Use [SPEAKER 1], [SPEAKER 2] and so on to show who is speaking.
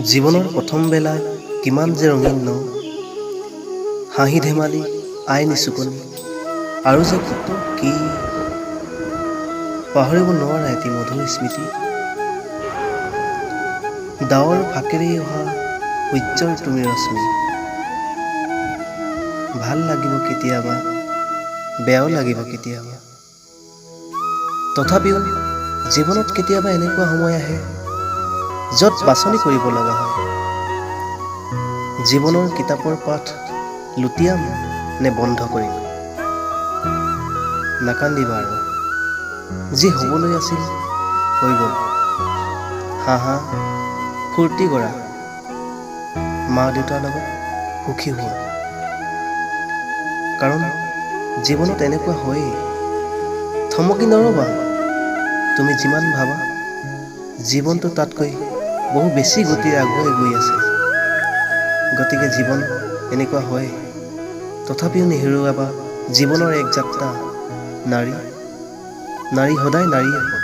[SPEAKER 1] জীৱনৰ প্ৰথম বেলা কিমান যে ৰঙীন ন? হাঁহি ধেমালি, আই নিচুকনি আৰু যে কত কি, পাহৰিব নোৱাৰা এটি মধুৰ স্মৃতি। ডাৱৰ ফাঁকেৰেই অহা সূৰ্যৰ তুমি ৰশ্মি। ভাল লাগিব কেতিয়াবা, বেয়াও লাগিব কেতিয়াবা। তথাপিও জীৱনত কেতিয়াবা এনেকুৱা সময় আহে য'ত বাছনি কৰিব লগা হয়, জীৱনৰ কিতাপৰ পাঠ লুটিয়াম নে বন্ধ কৰিম। নাকান্দিবা আৰু, যি হ'বলৈ আছিল হৈ গ'ল। হাঁহা, ফূৰ্তি কৰা, মা দেউতাৰ লগত সুখী হোৱা। কাৰণ জীৱনত এনেকুৱা হয়েই। থমকি নৰ'বা। তুমি যিমান ভাবা, জীৱনটো তাতকৈ বহু বেছি গতিৰে আগুৱাই গৈ আছে। গতিকে জীৱন এনেকুৱা হয়। তথাপিও নেহেৰুৱাবা জীৱনৰ এক যাত্ৰা। নাৰী, নাৰী সদায় নাৰীয়ে হয়।